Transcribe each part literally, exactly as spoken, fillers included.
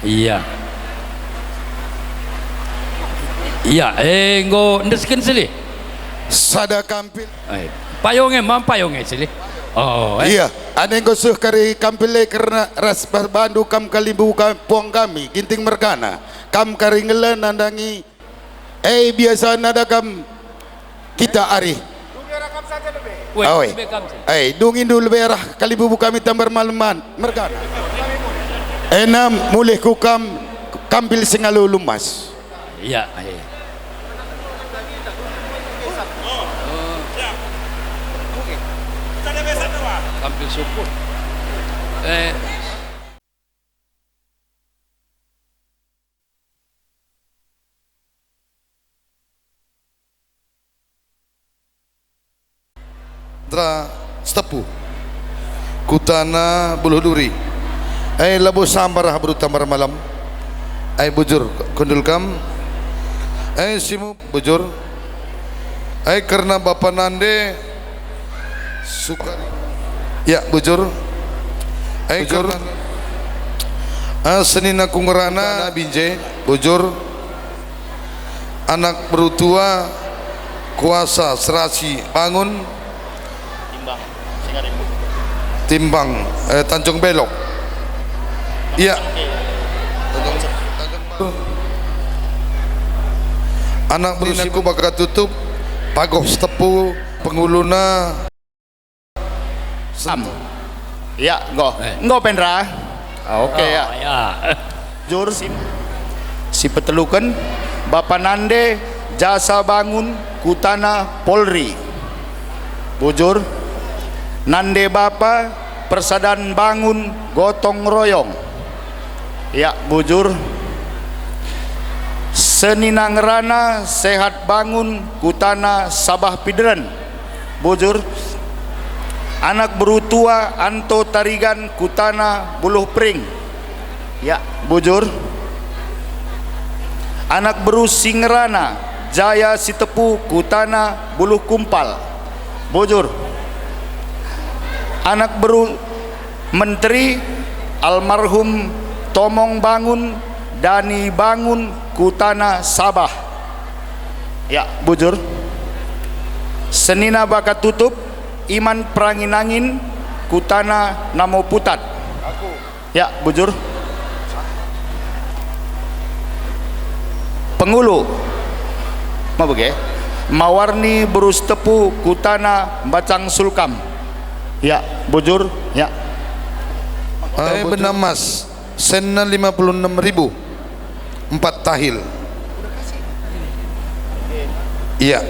Iya. Iya, eh, enggo ndesken silih. Sada kampil. Eh, payung e, mam payung e silih. Oh, eh. Iya, ane enggo seh kari kampil e kerna ras bandu kam kalimbubu ka-, puang kami, Ginting mergana. Kam kari ngela nandangi, eh, biasa nada kam kita ari. Weh, Awe. Lebe kam sih. Eh, dungi ndu lebe arah kalimbubu kami Tambar Maleman, mergana. Ena mulih ku kam, kampil si ngalo lumas. Iya, iya. Kampil syukur. Eh. Ndra Sitepu, kutana Buluh Duri. Eh, labo sambar ah beru Tambar Malam. Eh, bujur, kundul kam. Eh, simu, bujur. Eh, kerna bapa nande, Sukari. Ya, bujur. Eh, bujur. Kerna, ah, senina ku ngerana, binje, bujur. Anak beru tua, Kuasa, Serasi, Bangun. Timbang, Singarimbu. Timbang, eh, Tanjung Belok. Iya. Anak beru si ku baka tutup, Pagoh Sitepu, penguluna. Sam. Ya, enggo. Eh. Enggo, Pendra. Ah, oke, oh, ya. Ya. Jur si, si peteluken, Bapa Nande Jasa Bangun Kutana Polri. Bujur. Nande Bapa Persadan Bangun Gotong Royong. Ya, bujur. Senina ngerana Sehat Bangun Kutana Sabah Pideren. Bujur. Anak beru tua Anto Tarigan Kutana Buluh Pering. Ya, bujur. Anak beru si ngerana Jaya Sitepu Kutana Buluh Kumpal. Bujur. Anak beru Menteri almarhum Tomong Bangun, Dani Bangun, Kutana Sabah. Ya, bujur. Senina baka tutup, Iman Perangin-angin, Kutana Namo Putat. Ya, bujur. Pengulu. Ma bage? Mawarni Berus Tepu Kutana Mbacang Sulkam. Ya, bujur. Ya. Eh, bujur. Benam mas, senna lima puluh enam ribu. Empat tahil. Iya.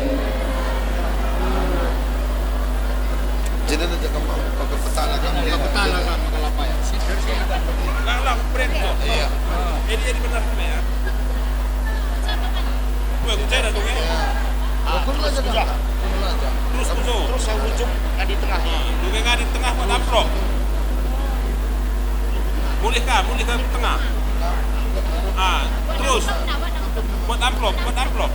Jadi ada jaga pakai peta lah kan. Pakai peta lah kan, pakai lapa ya. Lang, lang, brand kok. Iya. Jadi, jadi benar sama ya. Gue, gue cari dong ya. Ukur lah jaga. Ukur lah jaga. Terus, terus. Terus yang ujung ngadi tengah. Nah, lu kayak ngadi tengah buat amplop. Mulih kah? Mulih ke tengah. Ah, terus. Buat amplop, buat amplop.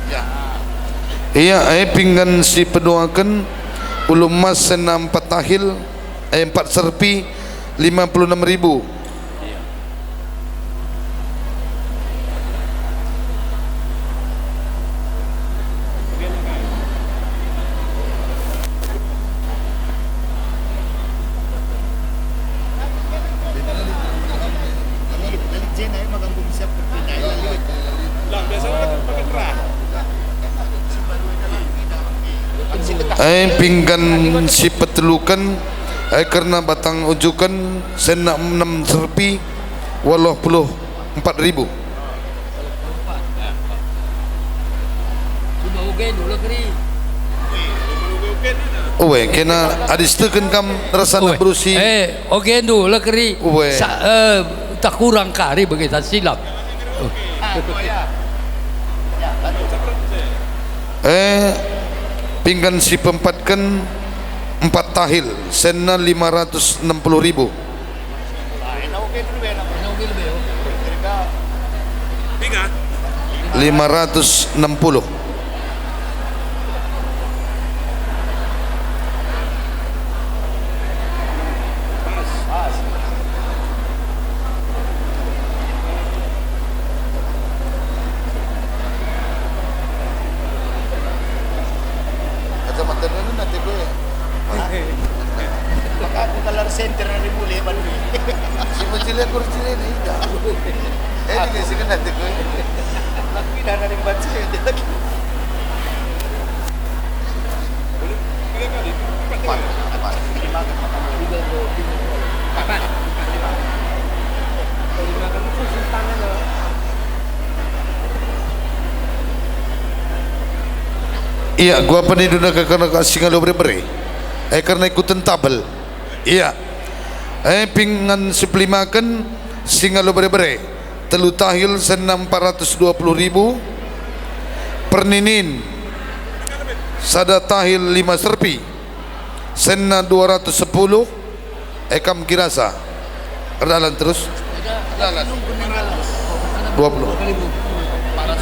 Ya. Iya, eh, pinggan si peduaken, ulu emas senam empat tahil, eh, empat serpi, lima puluh enam ribu. Eh, pinggan si peteluken, eh, kerna batang ujuken, senna enam serpi, waluh puluh empat ribu. Uwe, kena adi siteken kam rasana berusi. Eh, ogendu lekeri. Uwe. Sa-, eh, tak kurang kari bagi tak silap. Eh, pinggan si peempatken empat tahil, senna lima ratus enam puluh ribu. Lima ratus enam puluh. Senter ari mulai bandu. Si mencilek kursi ini, ida. Eh, ini si kena teguh. Aku dah ada yang baca, dia lagi. Empat, empat. Iya, gua penindu naka kena ka singa lo bere-bere. Eh, karena ikutan tabel. Iya. Eh, pinggan si pelimaken singa lo bere-bere. Telu tahil senna empat ratus dua puluh ribu. Perninin sada tahil lima serpi senna dua ratus sepuluh. Eh, kam kirasa. Erdalan terus. Erdalan. Dua puluh.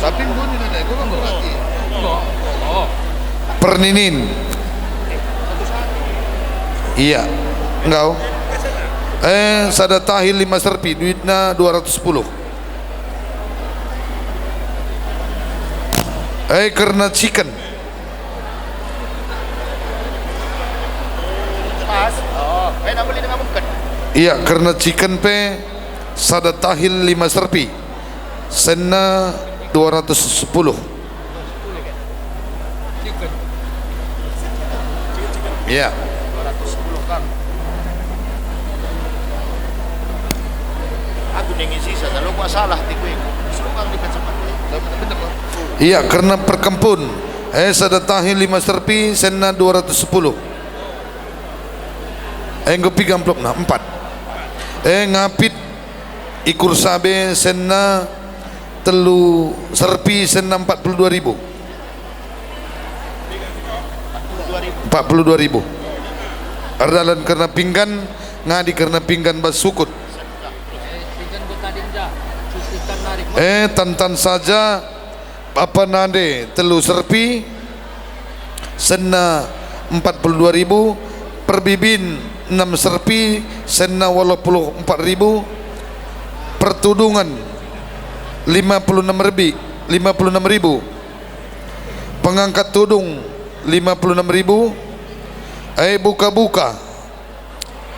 Tapi bunyi nada, gua kan berarti. Perninin. Iya. Enggau. Eh, sada tahil lima serpi, duitna dua ratus sepuluh. Eh, kerna chicken. Pas. Oh, eh, nak beli dengan mungkin. Iya, kerna chicken pe sada tahil lima serpi. Senna dua ratus sepuluh. Iya. Dua ratus sepuluh, Kang. Aku nengin sisa, kalau gua salah, tiku iku. Suruh Kang di kacamata. Iya, kerna perkempun. Eh, sada tahil lima serpi, senna dua ratus sepuluh. Eh, enggo piga amplopna? Empat. Eh, ngapit ikur sabe senna telu serpi senna empat puluh dua ribu. Empat puluh dua ribu. Erdalan kerna pinggan, ngadi kerna pinggan bas sukut. Eh, tantan saja, apa nande telu serpi, senna empat puluh dua ribu, perbibin enam serpi, senna waluh puluh empat ribu, pertudungen lima puluh enam ribu, lima puluh enam ribu, pengangkat tudung lima puluh enam ribu, ai buka-buka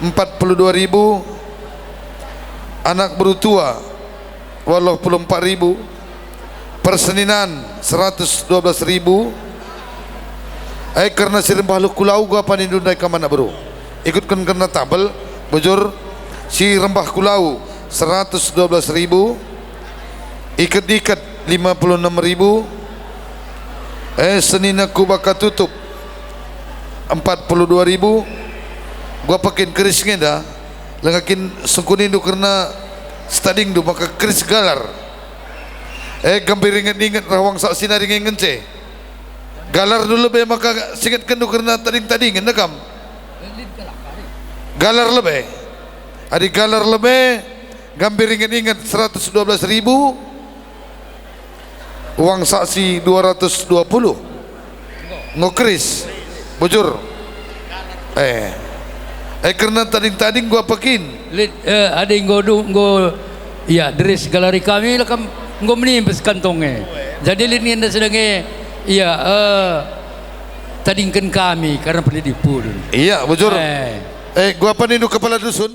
empat puluh dua ribu, anak beru tua waluh puluh empat ribu, perseninan seratus dua belas ribu. Eh, kerna si rembah luh kulau gua panindu ndai kam anak beru. Ikutken kerna tabel, bujur, si rembah kulau seratus dua belas ribu, iket-iket lima puluh enam ribu, eh, senina kubaka tutup empat puluh dua ribu. Gua pekin keris ngenda, lenga kin sungkunindu kerna stadingndu maka keris galar. Eh, gambir inget-inget rah wang saksi nari nge ngence. Galarndu lebe maka singetkenndu kerna tading-tadingen nda kam. Galar lebe. Adi galar lebe, gambir inget-inget seratus dua belas ribu, uang saksi dua ratus dua puluh. Enggo keris, bujur. Eh. Eh, kerna tading-tading gua pekin. Lit, eh, adi enggo du, enggo, ya, deris galari kami lah kam enggo menimpes kantong e. Jadi lit ninda sedang e, ya, eh, tadingken kami karena pendidik pun. Iya, bujur. Eh. Eh, gua panindu kepala dusun.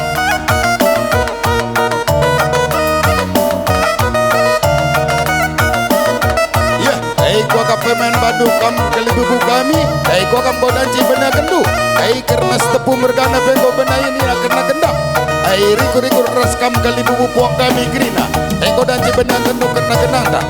Yeh, eh, gua kap pemain badu kam kelibubu kami, eh, gua kam bodanci bena kendu, eh, kerna setepu mergana benggo bena ini kerna kendak, eh, rikur-rikur ras kam kelibubu puang kami kerina, eh, gua danci bena kendu kerna kenangta.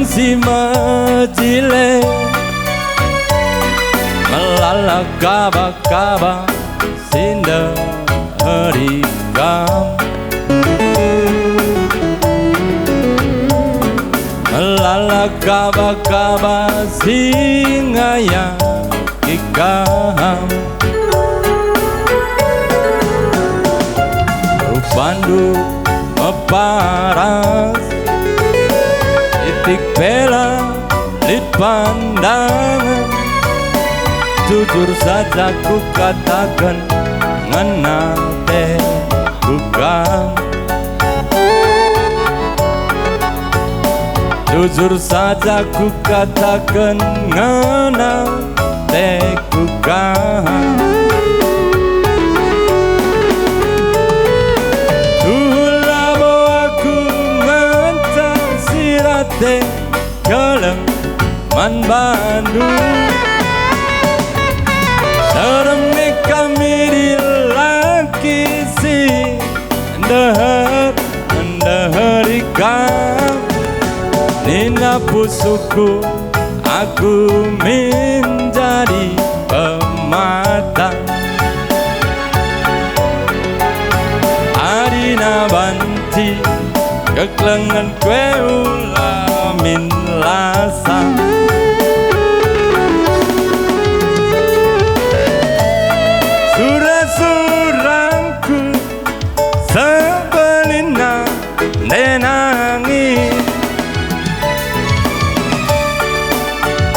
si mejile, melala kaba-kaba si ndeheri kam. Melala kaba-kaba si ngayaki kam. Rupandu meparas, itik pela lit pandangen. Jujur saja kukataken, ngena ate ku kam. Jujur saja kukataken, ngena ate ku kam. Tuhu labo aku ngenca si rate keleng man bandu. Terem me kami dilaki si ndeher, ndeheri kam. Nina pusuhku, aku min jadi pemata. Adina banci keklengen kue ula min lasa. Sura-surangku sebelina ndenangi.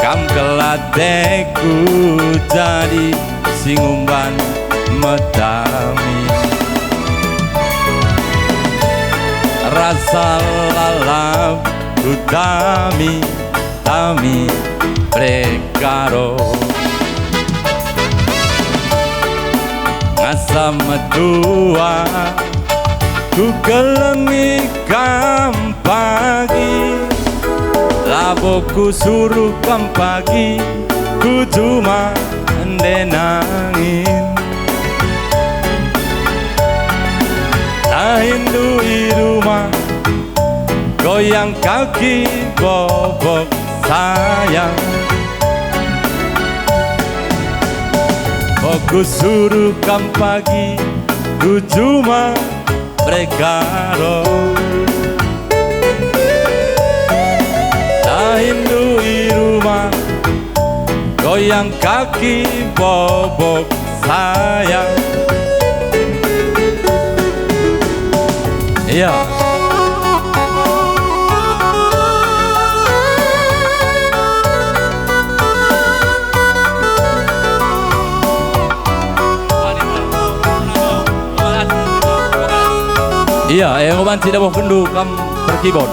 Kam kelateku jadi si ngumban metami. Rasa lalap kutami, tami prekaro. Ngasa metua kukelengi kam pagi, labo kusuruh kam pagi ku juma ndenangin. Dahinndu i rumah, goyang kaki bobok sayang. Bok kusuruh kam pagi ku juma prekaro. Dahinndu i rumah, goyang kaki bobok sayang. Iya. Iya, eh, enggo banci dabuhkenndu kam perkibot.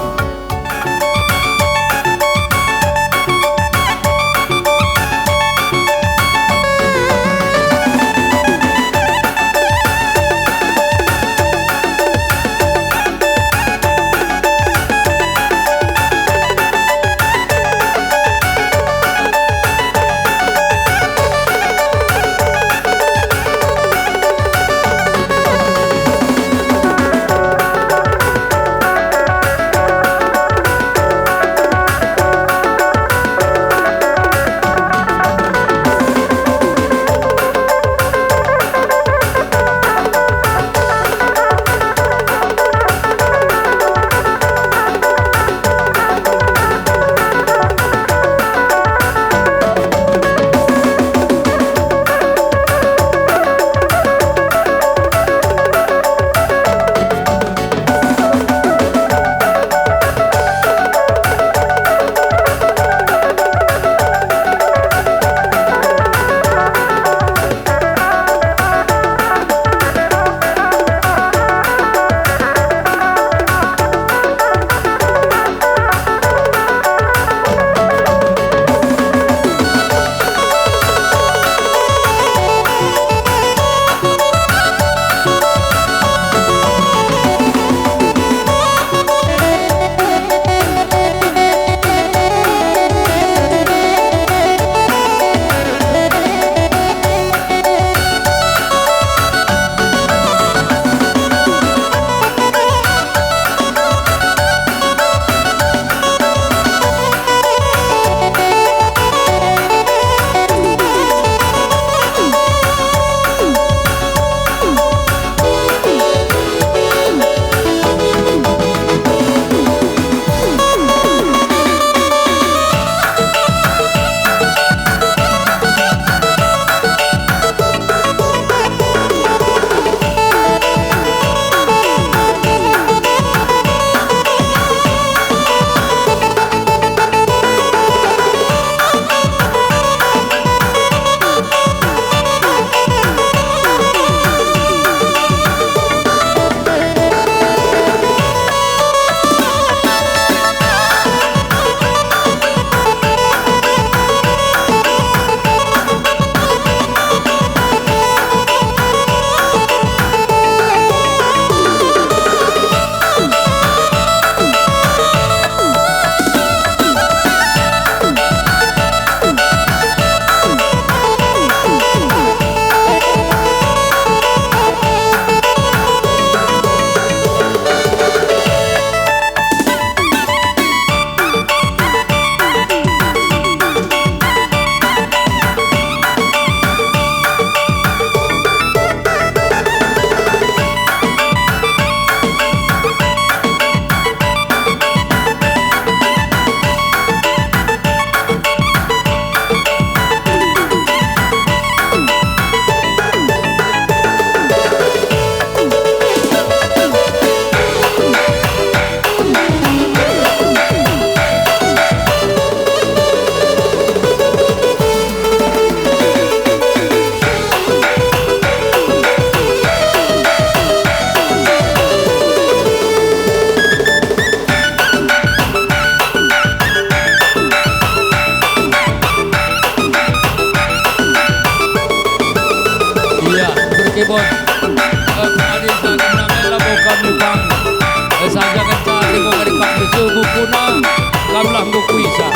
Bos, eh, adi saja nang ela bukan utang. Eh, saja kenca adi bukan ikap besu bukuna, kamlah buku isa.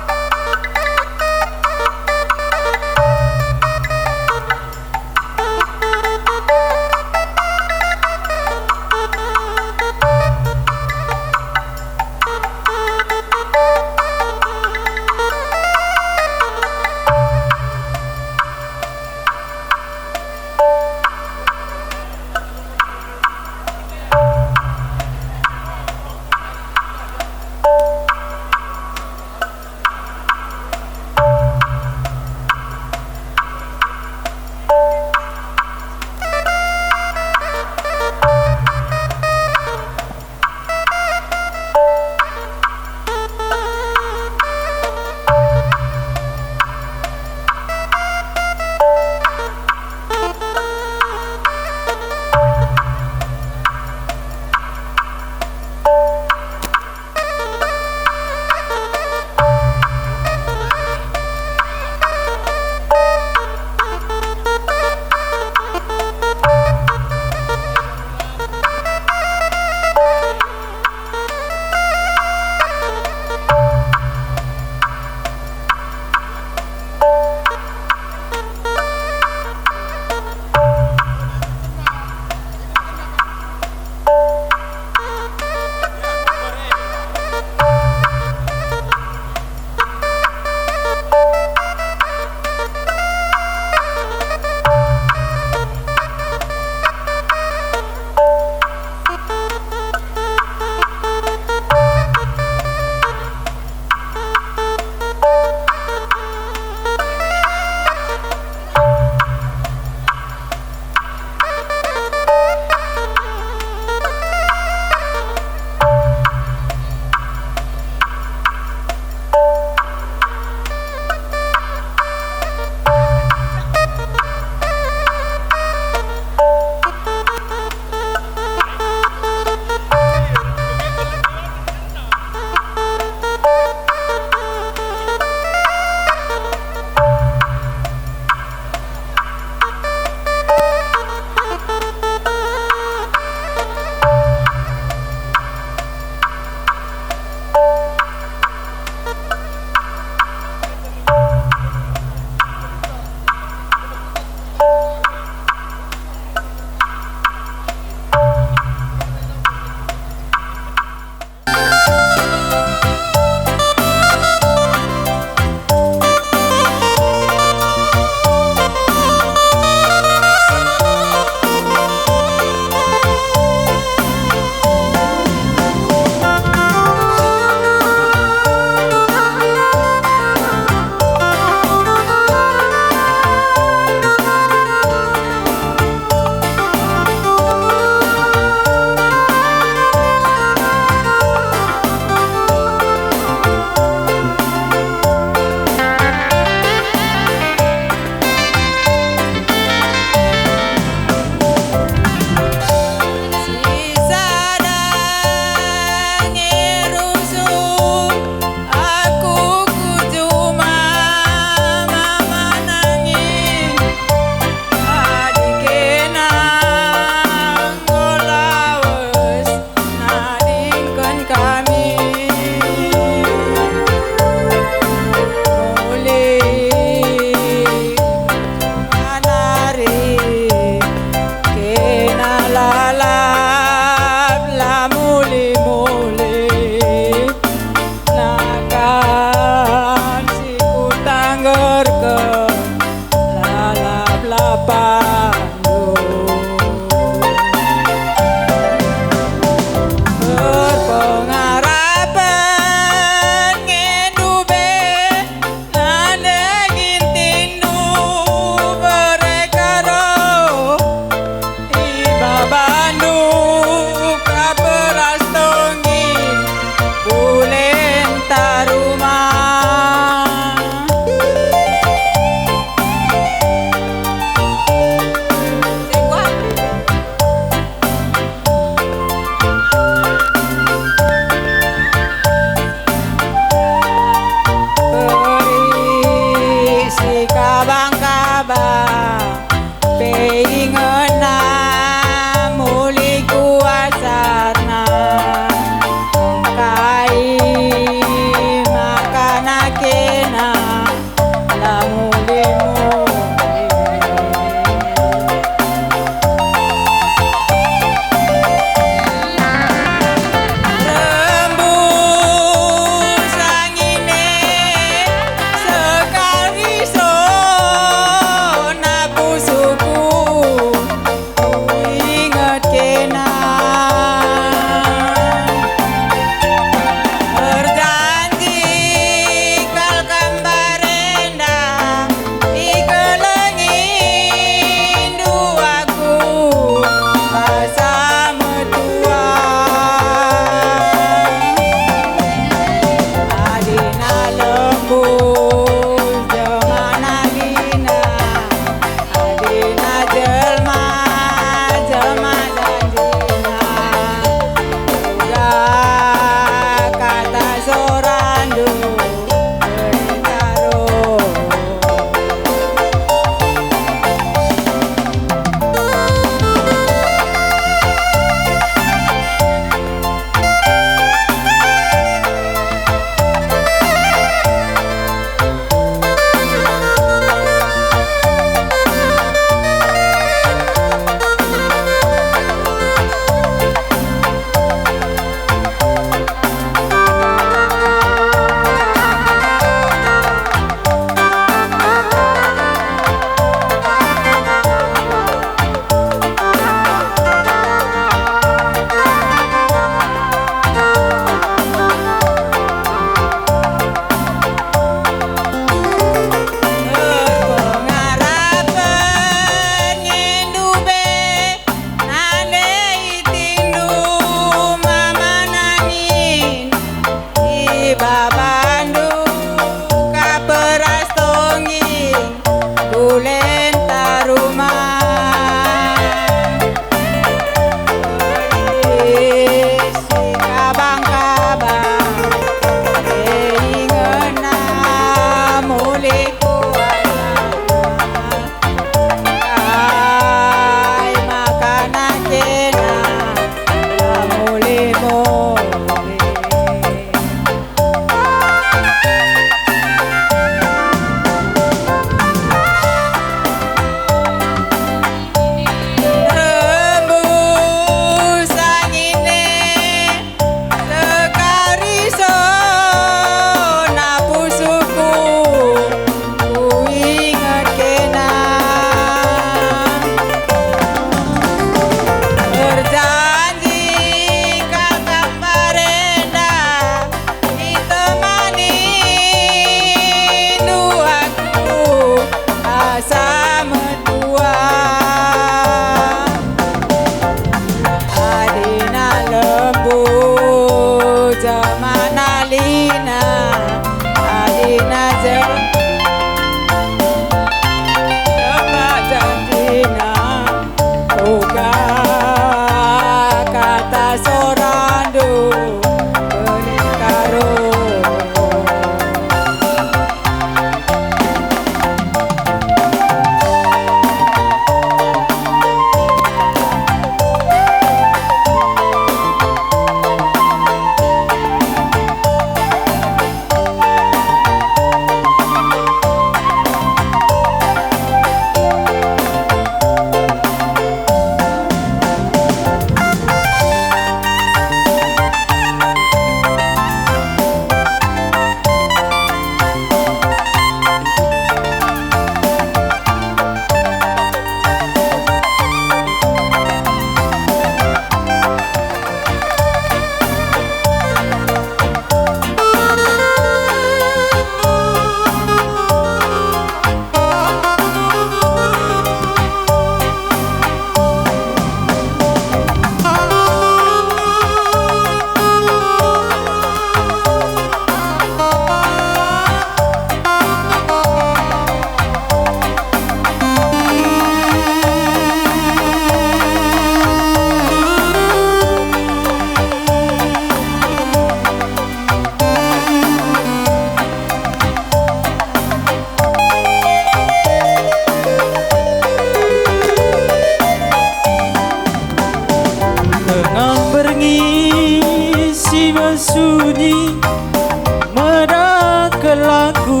Medak kal aku,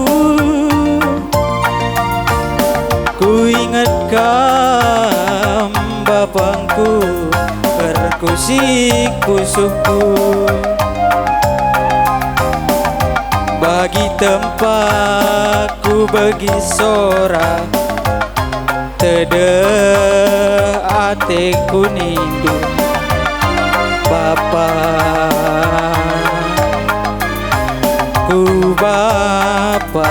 kuinget kam bapangku, erkusik pusuhku. Bagi tempat ku begi sora, tedeh ateku nindu, Bapa, ku Bapa,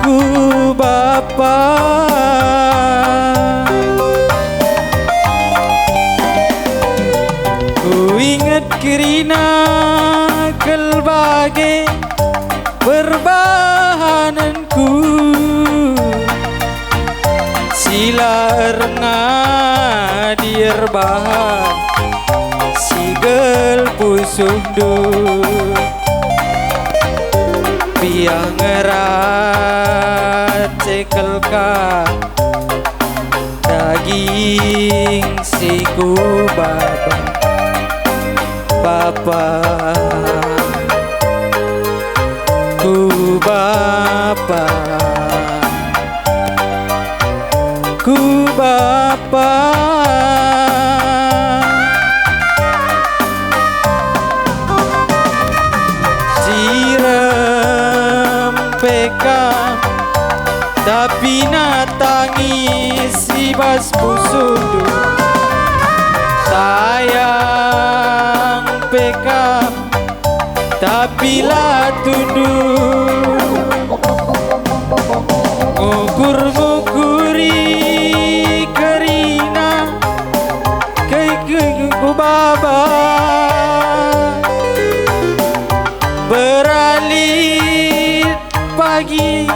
ku Bapa. Kuinget kerina kal bage perbahanenku, si la erngadi erbahan si gel pusuhndu. Biah ngerat cekelka daging si kubaba. Bapa, ku Bapa, ku Bapa. Sirem pe kam, tapi na tangis i bas pusuhndu. Sayang pe kam, tapi la tundung. Ngukur-ngukuri kerina kai ku baba, beralit pagi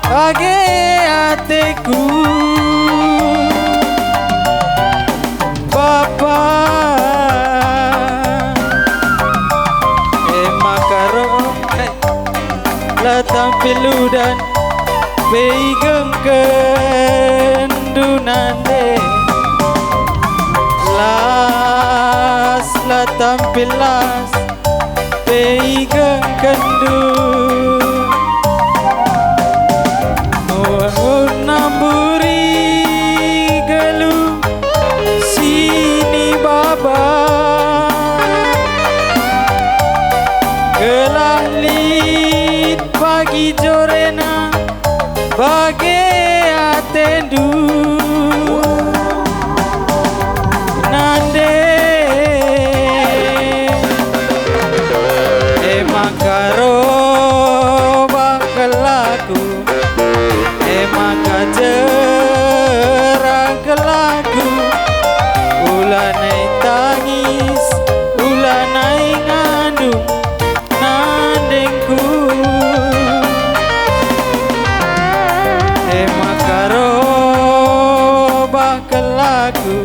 bage ateku, Bapa. E maka roh, la tampil udan pe igengkenndu nande, las la tampil las pe igengkenndu. Muhun namburi geluh si nibaba, gelah lit pagi jorena bage atendu nande. E maka robah kal aku, e maka jera kal aku, ulanai tangis, ulanai ngandung nandengku. E maka robah kal aku,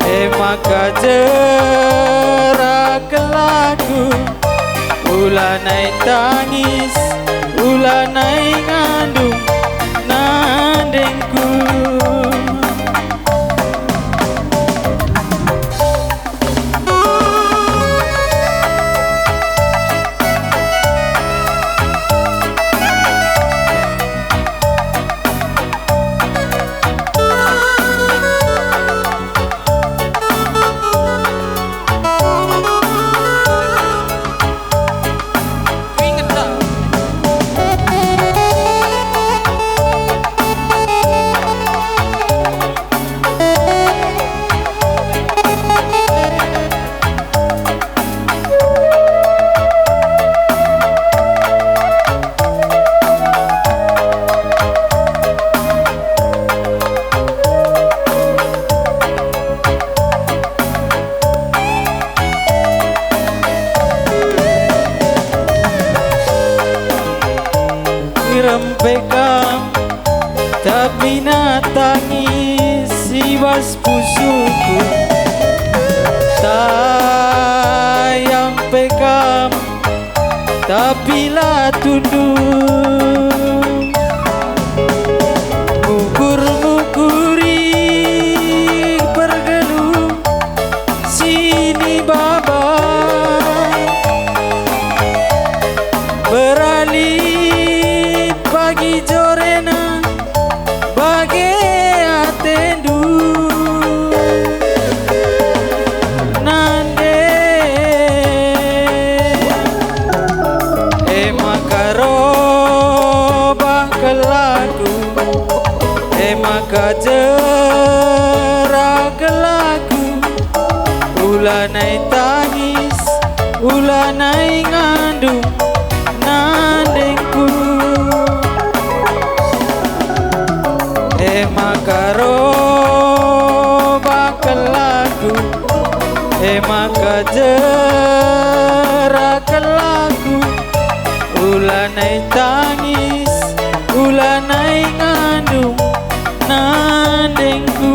e maka jera kal aku, ulanai tangis, ulanai ngandung nandengku. Irem pe kam, tapi na tangis i bas pusuhku. Sayang pe kam, tapi la tundung. Ngukur-ngukuri pergeluh si ini baba. Beralin pagi jorena, bage atendu. Nande, e maka robah kelaku, e maka jera kelaku. Ulanai tangis, ulanai ngandung, nandengku. E maka robah kelaku, e maka jera kelaku. Ulanai tangis, ulanai ngandung, nandengku.